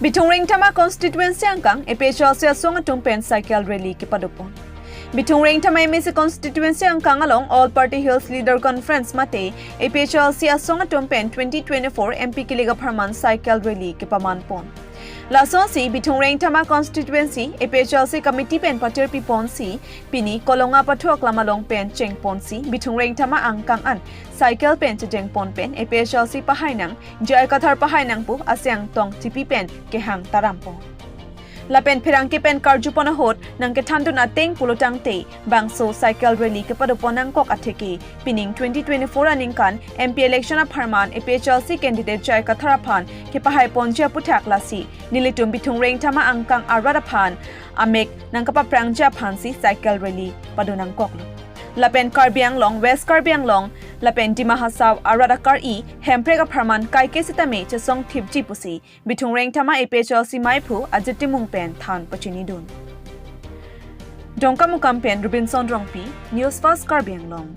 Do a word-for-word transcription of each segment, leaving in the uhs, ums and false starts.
Bithung Rengthama constituency angkang A P H L C asong atum pen cycle rally kepadopon. Bithung Rengthama M A C constituency angkang along All Party Hills Leader Conference mate A P H L C asong atum pen twenty twenty-four M P kilik apharman cycle rally kepamanpon. Lasonsi Bithung Rengthama constituency A P H L C committee pen patirpiponsi pini Kolonga pathu aklam along pen chengponsi Bithung Rengthama angkang an cycle pen chejengpon pen A P H L C pahai nang, J I Kathar pahai nang pu asiang tong tipi pen kehang tarampon. Lapen pherangke pen karjupon ahut nangkethandun ateng pulotangte bangso cycle rally kepadopon nangkok atheke pining twenty twenty-four aningkan M P election apharman A P H L C candidate J I Kathar aphan kepahaiponji aputhak lasi nelitum Bithung Rengthama angkang arat aphan amek nangkapaphrangji aphansi cycle rally pado nangkoklo. Lapen Karbi Anglong, West Karbi Anglong, lapen Dima Hasao arat akar-i Hemprek apharman kaike sitame chesong thipji pusi Bithung Rengthama A P H L C maiphu Ajit Timung pen than pachinidun. Dongkamukam pen Robinson Rongpi, News Fast Karbi Anglong.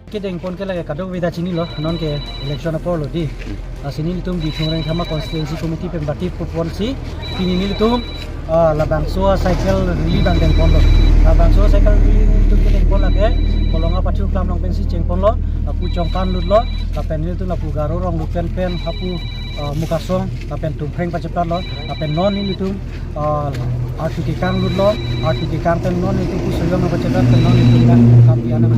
Kedengpon ke lake kadokave ta chinilo, non ke election apor lo di. Lasi nelitum Bithung Rengthama constituency committee pen bati puponsi pini nelitum, ah, labangso cycle rally abang dengponlo. Labangso cycle rally nelitum kedengpon lake Kolonga pathu aklam along pensi chengponlo, lapu Chongkan lutlo, lapen nelitum lapu Garo Ronglut pen pen hapu, ah, Mukasong, lapen Tumpreng pachepatlo, lapen non nelitum, ah, arti kekang lutlo, arti kekang pen non nelitum pu soyong pachepatlo, pen non nelitum kan kam piana.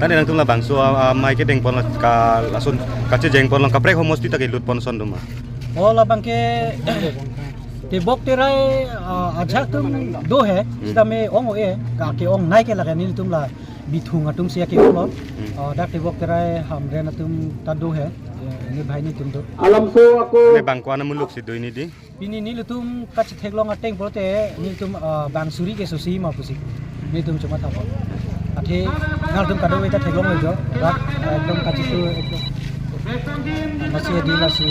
Tadi nangtum labangso, ah, ah, mai kedengpon la ka lason kachejengpon long kaprek homosti ta kelutpon ason doma. Oh, labang ke tebok terai, ah, ajahak atum do he, sitame ong-e, ka ke-ongnei ke lake nelitum la Bithung atumsi ake-onglo. Hmm. Ah, dak tebok terai Hamren atum ta do he, eh, ne bhai netum do. Alamso ako. Ne bang ko-an amuluk si do ini di? Pini nelitum kachetheklong ateng pulote nelitum, ah, bang suri ke susi ma pusi nelitum chuma thapon. Athe nangtum kadokave ta theklonglo jo. Rat, eh, ekdom kachesu ekdom. Lasi di lasi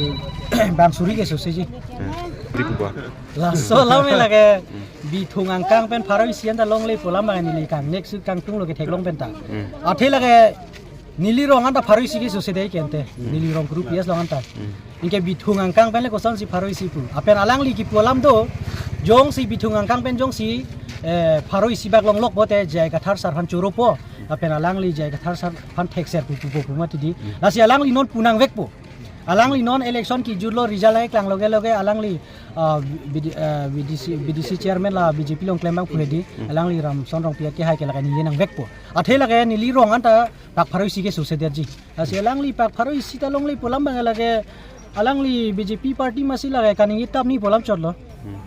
bang suri ke susiji. Hmm. Di kubwa. Laso alam lake Bithung angkang pen pharo isi anta longle pu alam bang neli kangnek su kangtunglo ketheklong pen ta. Hmm. Athe lake neli rong anta pharo isi ke suse dei kente. Hmm. Neli rong group yes long anta. Hmm. Anke Bithung angkang pen le kosonsi pharo isi pu. Lapen alangli kipu alam do, jongsi Bithung angkang pen jongsi, eh, pharo isi bak longlok pulote J I Kathar sar aphan choropo. Lapen alangli J I Kathar sar aphan thekser pu pu pu pu mati di. Hmm. Lasi alangli non pu nangvekpo. Alangli non election kejutlo, result ai klang loge loge alangli, ah, B D, ah, B D C, B D C chairman la B J P along klem abang pu hedi. Hmm. Alangli Ramson Rongpi akehai ke lake ningje nangvekpo. Athe lake neli rong anta pak pharo isi ke suse derji. Lasi alangli pak pharo isi ta longle pu alam bang lake alangli B J P party masi lake kaningje tap ni pu alam chotlo. Hmm.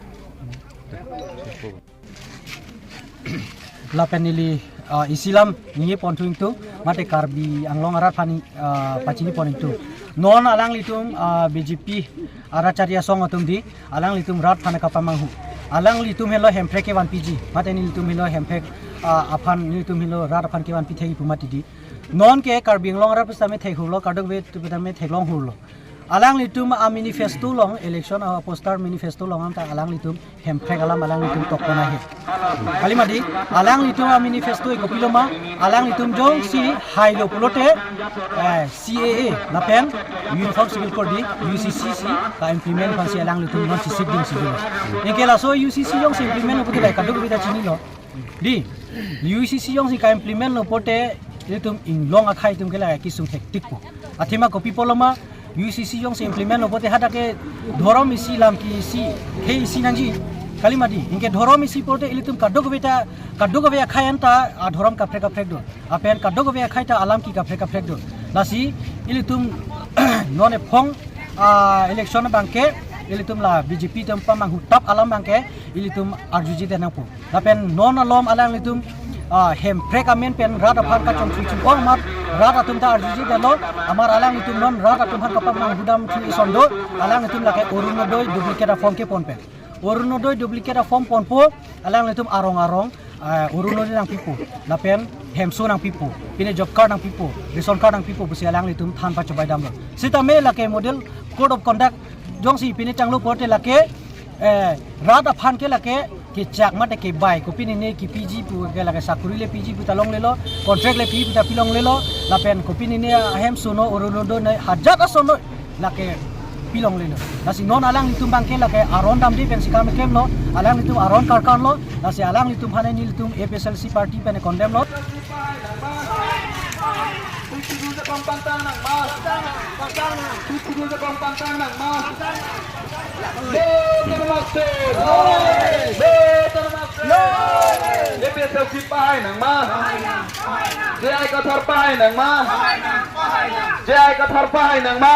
Lapen neli, ah, isi alam ningjeponthu ingtung, mate Karbi Anglong arat aphan, ah, pachinipon ingtung. Non alanglitum, ah, B J P arat chari asong atum di, alanglitum rat aphan kapamanghu. Alanglitum helo Hemprek kevanpiji, mate nelitum helo Hemprek, ah, aphan nelitum helo rat aphan kevanpi thekji pu mati di. Non ke Karbi Anglong arat pusitame thekhurlo, kadokave pusitame theklonghurlo. Alanglitum a-manifesto along, election a-poster manifesto along anta alanglitum Hemprek alam alanglitum tokpon ahe. Kali mati, alanglitum a-manifesto kopilo ma, alanglitum jongsi hailo pulote, eh, C A A, lapen Uniform Civil Code di, U C C si, ka-implement aphansi alanglitum non sisik ding si ding. Anke laso U C C jongsi implement pulote kadokave ta chinilo. Di, U C C jongsi ka-implementlo pulote, ilitum inglong akhei atum ke lake kesung thektikpo. Athema kopi pulo ma, U C C jongsi implementlo pulote hadak ke dhorom isi lam ke isi, khei isi nangji. Kali mati, anke dhorom isi pulote ilitum kadokave ta, kadokave akhei anta, ah, dhorom kaprek kaprek do. Lapen kadokave akhei ta alam ke kaprek kaprek do. Lasi, ilitum non ephong, ah, election abang ke, ilitum la B J P atum pamanghu tap alam abang ke, ilitum arjuji det nangpo. Lapen non alom alanglitum, ah, Hemprek amen pen rat aphan kachongthui chu-ong amat rat atum ta arjuji detlo, amat alanglitum non rat atum aphan kapamanghu dam thu ison do, alanglitum lake Orunodoi duplicate a-form kepon pen. Orunodoi duplicate a-form ponpo, alanglitum arong arong, ah, Orunodoi nangpipo, lapen hemso nangpipo, pine job card nangpipo, ration card nangpipo pusi alanglitum than pachobai damlo. Sitame lake model code of conduct jongsi pine tanglo pulote lake, eh, rat aphan ke lake kechak mate kebai, kopinene kepiji pu ke lake sakuri le piji pu ta longlelo, contract le piji pu ta pilonglelo, lapen kopinene ahemso no Orunodoi ne hajat ason no lake Pilonglelo. Lasi non alanglitum abangke lake aron damde pensi kam klemlo, alanglitum aron karkarlo, lasi alanglitum aphan nelitum A P H L C party pen condemn lo. J I Kathar pahai nangma? J I Kathar pahai nangma?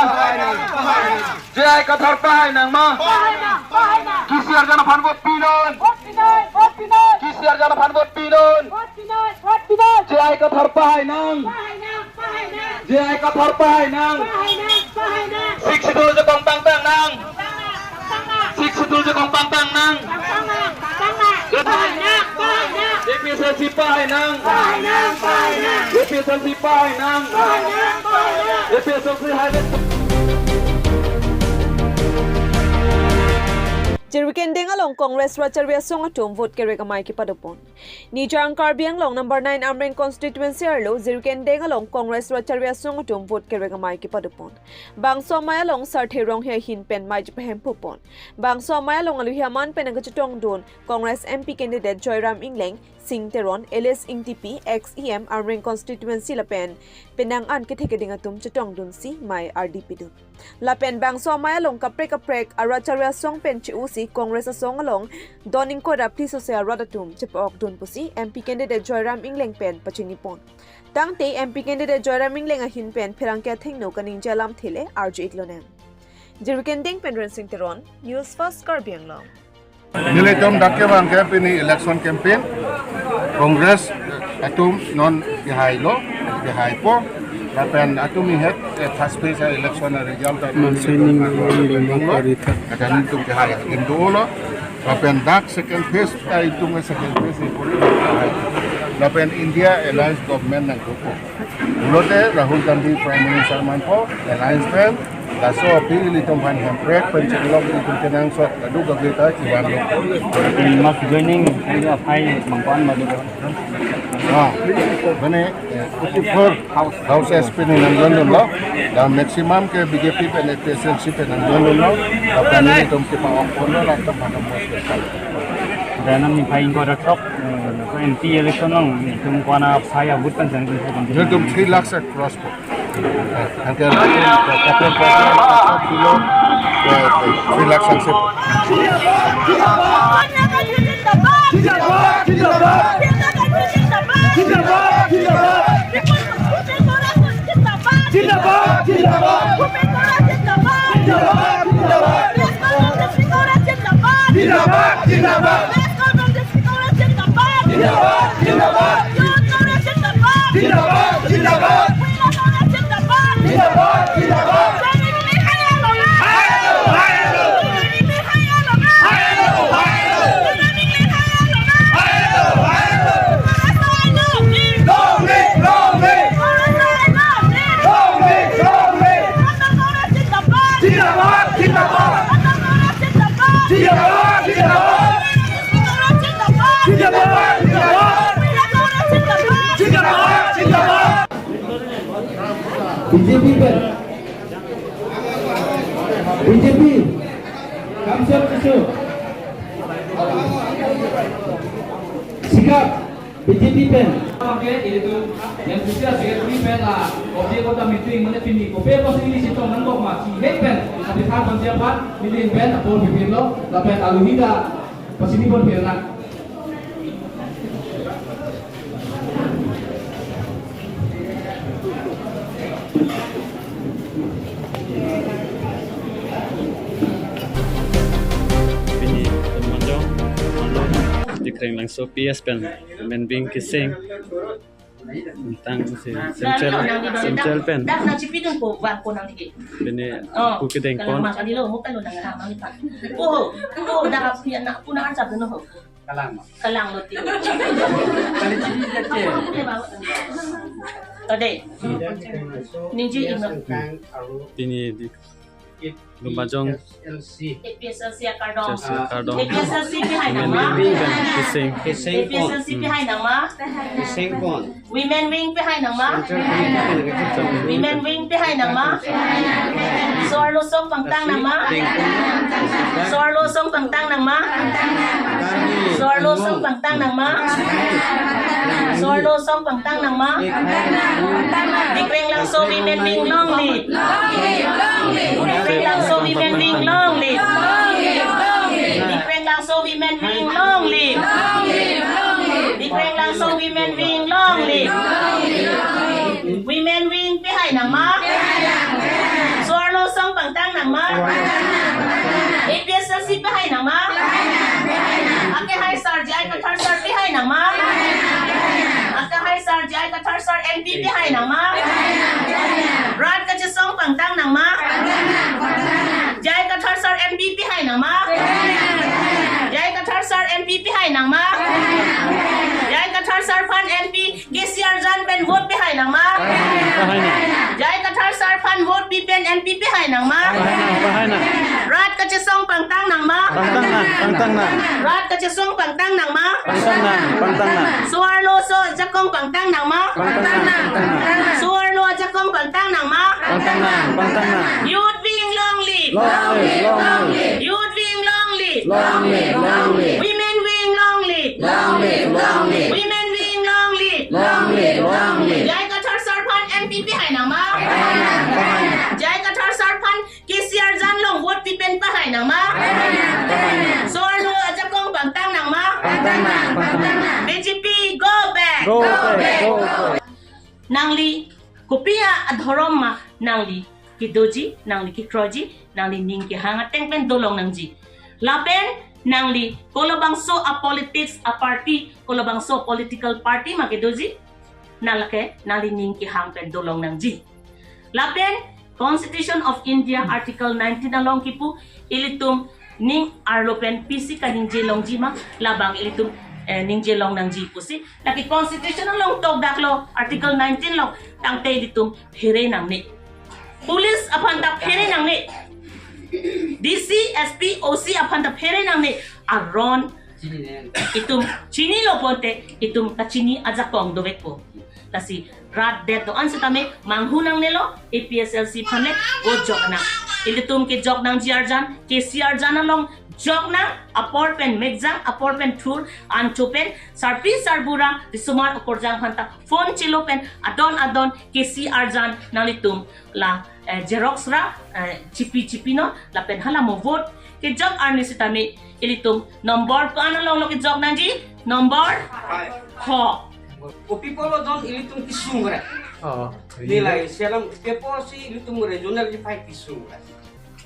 J I Kathar pahai nangma? Pahai nang, pahai nang. Kisi arjan aphan vote pinon? Vote pinon, vote pinon. Kisi arjan aphan vote pinon? Vote pinon, vote pinon. J I Kathar pahai nang? Pahai nang, pahai nang. J I Kathar pahai nang? Pahai nang, pahai nang. Sixth Schedule jakong pangtang nang? Pangtang nang, pangtang nang. Sixth Schedule jakong pangtang nang? Pangtang nang, pangtang nang. Pahai nang, pahai nang. A P H L C pahai nang? Pahai nang, pahai nang. A P H L C pahai nang? Pahai nang, pahai nang. A P H L C hai nang. Jirikinding along Congress rat charve asong atum vote kerek amei kepadopon. Nijang Karbi Anglong number nine Amreng constituency arlo Jirikinding along Congress rat charve asong atum vote kerek amei kepadopon. Bangso amei along Sarthe Ronghi ahin pen mei chepahempupon. Bangso amei along alohi aman pen nangkachetongdun Congress M P candidate Joyram Engleng, Sing Teron, Alice Ingtipi, ex E M Amreng constituency lapen penang an kethe keding atum chetongdunsi mei ardi pidun. Lapen bangso amei along kaprek kaprek arat charve asong pen che-usi Congress asong along don ingkoi ra phli sose arat atum chepa-okdun pusi M P candidate Joyram Engleng pen pachinipon. Tangte M P candidate Joyram Engleng ahin pen pherangke athengno kaningje alamthe le arju-iklonang. Jirikinding pen Rensing Teron, News First Karbi Anglong. Nelitum dak kevang ke pini election campaign, Congress atum non kehailo, kehaipo, lapen atum ihet, eh, first phase election result atum Mansaining nelitum ning kevanglo, ning kari tha. Kadang itum kehai indo lo, lapen dak second phase, eh, itum ke second phase itum kehai. Lapen India Alliance government nangkokpo. Pulote Rahul Gandhi Prime Minister manpo, alliance pen, laso aphi ilitum aphan hemprek pen chenglok ilitum kenangsot, kadokave ta kevanlo. Mass joining, ayo aphai mangpan badu. Ah, mane, eh, fifty-four houses pen nangjoindunlo, dan maximum ke B J P pen A P H L C pen nangjoindunlo, lapen ilitum kepa-okponlo, latum pada mos bekal. Dan nangniphai ingkoi ra throk, eh, M P election along, itum kona phai abut pen jang itum phai pen. Itum three lakhs cross po. Eh, angke kaprek kaprek below, eh, three lakhs ang sip. Zindabad, zindabad. Zindabad, zindabad. Zindabad, zindabad. Zindabad, zindabad. Zindabad, zindabad. Zindabad, zindabad. Zindabad, zindabad. Zindabad, zindabad. Youth Congress zindabad. Zindabad, zindabad. Mahila Congress zindabad. Zindabad, zindabad. Joining Engleng hai alo ma? Hai alo, hai alo. Joining Engleng hai alo ma? Hai alo, hai alo. Joining Engleng hai alo ma? Hai alo, hai alo. Congress hai alo. Long live, long live. Congress hai alo. Long live, long live. Mahila Congress zindabad. Zindabad, zindabad. Mahila Congress zindabad. Zindabad, zindabad. B J P pen. B J P. Kamsor Tisso. Sikap. B J P pen. Oke, itu yang bisa secretary pen la. Oke, kota meeting mana pini. Kopi apa sih ini situ nang kok masih. Hei pen. Tapi kan siapa? Meeting pen. Apa pimpin lo? Lapen aluhida. Pasini pon pirna. Pini Lumajong, Malong, Dikreng Langso P S pen, Menbing Kising, tang si Semchel, Semchel pen. Dak nang chipidun ko bang ko nang dike. Pini Oh, aku kedeng kalau pon. Makan dilo, mau kan lo nang ramang ipa. Oh, oh, dak aku ya nak aku nang ansap dulu. Kalang. Kalang lo ti. Kali chili jache. Tade. Ningje ino. Pini di Lumajong A P H L C akardom. A P H L C akardom. A P H L C pehai nangma. Women wing pen Kising. Kising pon. A P H L C pehai nangma. Kising pon. Women wing pehai nangma. Central committee pen Kising. Women wing pehai nangma. So-arlo asong pangtang nangma? So-arlo asong pangtang nangma? So-arlo asong pangtang nangma? So-arlo asong pangtang nangma? Dikreng Langso Women Wing long live! Dikreng Langso Women Wing long live! Dikreng Langso Women Wing long live! Dikreng Langso Women Wing long live! Women Wing pehai nangma? So-arlo asong pangtang nangma? A P S L C pehai nangma? Akehai sar J I Kathar sar pehai nangma? Akehai sar J I Kathar sar M P pehai nangma? Rat kachesong pangtang nangma? J I Kathar sar M P pehai nangma? J I Kathar sar M P pehai nangma? J I Kathar sar aphan M P K C Arjan pen vote pehai nangma? Pehai nang. J I Kathar sar aphan vote pi pen M P pehai nangma? Pehai nang, pehai nang. Rat kachesong pangtang nangma? Pangtang nang, pangtang nang. Rat kachesong pangtang nangma? Pangtang nang, pangtang nang. So-arlo ajakong pangtang nangma? Pangtang nang, pangtang nang. So-arlo ajakong pangtang nangma? Pangtang nang, pangtang nang. Youth Wing long live! Long live, long live. Youth Wing long live! Long live, long live. Women Wing long live! Long live, long live. Women Wing long live! Long live, long live. J I Kathar sar aphan M P pehai nangma? Pehai nang, pehai nang. J I Kathar sar aphan K C Arjan along vote pi pen pehai nangma? Pehai nang, pehai nang. So-arlo ajakong pangtang nangma? Pangtang nang, pangtang nang. B J P go back! Go back, go back. Nangli kopi adhorom ma nangli kedoji, nangli kekroiji, nangli ning kehang ateng pen dolong nangji. Lapen nangli kolabangso a-politics a-party, kolabangso political party ma kedoji, nang lake nangli ning kehang pen dolong nangji. Lapen Constitution of India Article nineteen along kipu ilitum ning arlo pen pisi kaningje longji ma, labang ilitum, eh, ningje long nangji pusi. Lake Constitution along tokdaklo Article nineteen along, tangte ilitum phere nangne. Police aphan ta phere nangne. D C, S P, O C aphan ta phere nangne. Aron itum chinilo pulote itum kachini ajakong dovekpo. Lasi rat det do-an setame manghu nangnelo, A P S L C aphan le vote jok nang. Ilitum kejok nangji arjan, K C Arjan along jok nang, apor pen mekjang, apor pen thur, ancho pen sarpi sarbura, risomar okorjang aphan ta phone chelo pen adon adon K C Arjan nanglitum la, eh, xerox ra, eh, chipi chipi non, lapen hala mo vote kejok arni setame ilitum nombor ko-an alonglo kejok nangji, nombor Five. Ho. Kopi pulo don ilitum kesung re. Oh, nilai selam paper si ilitum regional ji five kesung re.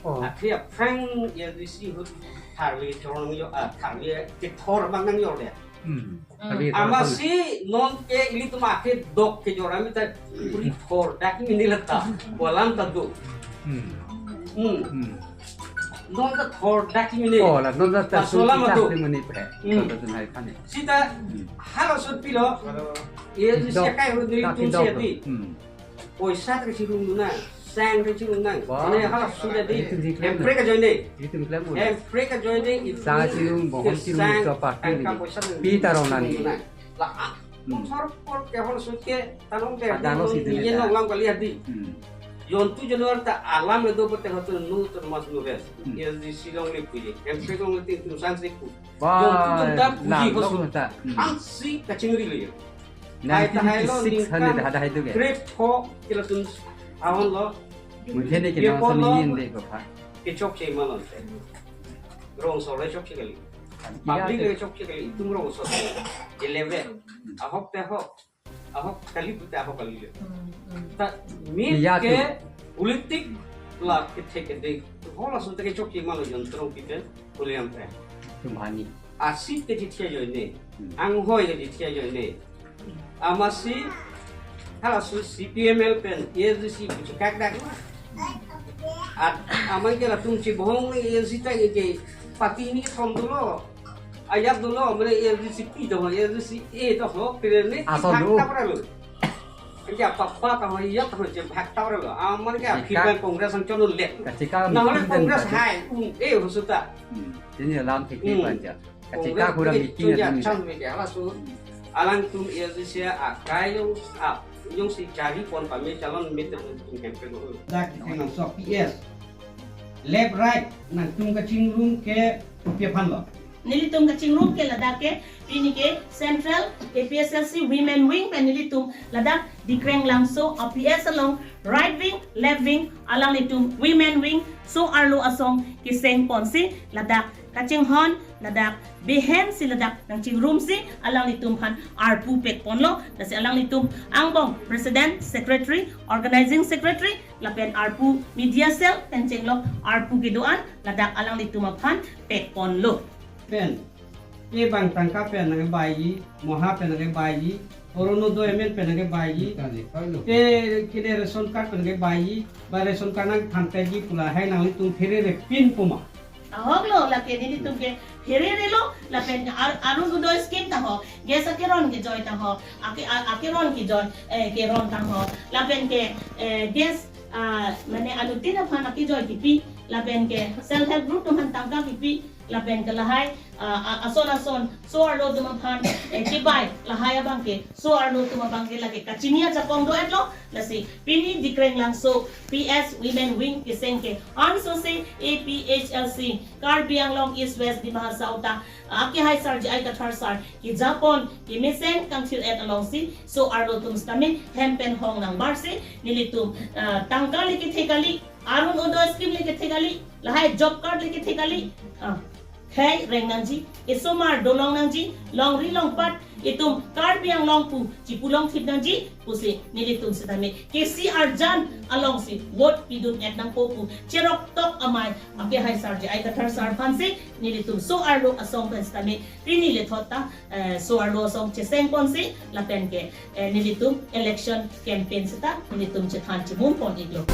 Oh. Akhir friend ya di si hut tharve chorong yo, ah, tharve kethor abang nangjo le. Hmm. Hmm. Tharve chorong. Amatsi non ke ilitum akhir dok kejor ami ta puri thor dak mini lata. Walam ta do. Hmm. Hmm. Hmm. Non ta thor dak mini. Oh, la non ta ta pasola ma do. Mini pe. Hmm. Non ta tunai kane. Sita, hmm, hala sut pilo. Ye si dok, kai ru dok, dok, si ati. Hmm. Poisa ta kachirung dun nang, sang ta kachirung nang. Wah. Mane hala sudah di, itu di klaim. Hemphrek ajoine. Itu di klaim udah. Hemphrek ajoine itu. Sang kachirung, bohong kachirung, sang, itu apa, angka ini. Poisa ta pi ta rong nani. Kachirung nang. La, ah, hmm, sor por ke hol sut ke, tanong ke, ada lo si ini dun nang. Lam kali adi. Hmm. Yontu January ta alam le do bote hotu nu termas nu res. Hmm. Ye di silong le puji. Hemphrek long le tin tum sang se pu. Wah, yontu ta puji lam hosu. Lo ta. Hmm. Angsi kachingri le yo. Hai ta hai lo nineteen sixty-six ningkan hane dah, dah itu ke? Grade four ke latum ahon lo. Mungkin ni kita Bepon lo. Seni ini kok, Pak. Kechokche malon te. Rongso le chokche kali. Iya, public tu. Le chokche kali. Itum rongso. Eleven. Ahok te ahok. Ahok kali pute ahok kali le. Hmm, hmm. Ta mit, iya, ke tu. Politik la kethe kede. Hola sunta kechokche malo jontron kita. Kuliam te. Tumhani. Asit ke jithia joine. Hmm. Anghoi ke jithia joine. Amatsi, hala su C P M L pen, A S D C puchukak dak. At, aman ke latum chibohong ni A S D C ta ke, pati ni thom dolo. Ayat dolo, mane A S D C pi dolo, A S D C A dolo, pire ni, asal bhakta dulu. Para lo. Kya papa ta ho, ya ta ho, je bhakta para lo. Aman ke, kachika, akhir pen Congress ang chonu let. Kachika, na hole meeting Congress dan hai, um, eh, hosuta. Hmm, ini alam fikir. Hmm. Panja. Kachika, Congress kurang fikir, meeting tunja ya, chance meeting, hala su. Alangtum A S D C akai yung, ah, yung si chari pon pame calon meeting tum campaign lo. Dak, hang so P S. Left right nangtum kachingrum ke kopi aphan lo? Nelitum kachingrum ke ladak ke pini ke Central A P H L C Women Wing pen nelitum ladak Dikreng Langso A P S along right wing, left wing, alanglitum Women Wing so-arlo asong keseng ponsi ladak kachinghon, ladak behen si ladak nangchingrumsi alanglitum aphan arpu pek ponlo. Lasi alanglitum angbong President, Secretary, Organizing Secretary lapen arpu media cell pen chenglok arpu kedo-an ladak alanglitum aphan pek ponlo. Pen, ke bang tangka pen nangkebaiji, moha pen nangkebaiji, Orunodoi amen pen nangkebaiji, ke kene ration card pen nangkebaiji, ba ration card nangthanpetji pu lahai nanglitum pherere pin puma? Ahok lo, lake nelitum ke phererelo, lapen Ar-, Orunodoi scheme tangho, gas akeron kejoi tangho, ake, a-, akeron kejoi, eh, keron tangho, lapen ke, eh, gas, ah, mane anuttin aphan akejoi kipi, lapen ke self help group atum aphan tangka kipi, lapen ke lahai, ah, ah, ason ason so-arlo atum aphan, eh, chibai, lahai abang ke so-arlo atum abang ke lake kachini ajakong do-etlo. Lasi pini Dikreng Langso P S Women Wing keseng ke ansose A P H L C Karbi Anglong East West Dima Hasao ta, ah, akehai sar J I Kathar sar kejapon kemesen kangthir-et alongsi so-arlo atum sitame hem pen hong nangbarsi nelitum, ah, tangka le kethe kali, Orunodoi scheme le kethe kali, lahai job card le kethe kali, ah, khei reng nangji, isomar dolong nangji, longri longpat itum Karbi Anglong pu chipulongthip nangji pusi nelitum sitame K C R jan alongsi vote pidun-et nangpo pu cheroktok amei akehai sar J I Kathar sar aphansi nelitum so-arlo asong pen sitame pini lethot ta, eh, so-arlo asong cheseng ponsi lapen ke, eh, nelitum election campaign seta nelitum chethan chimum pon-iklo.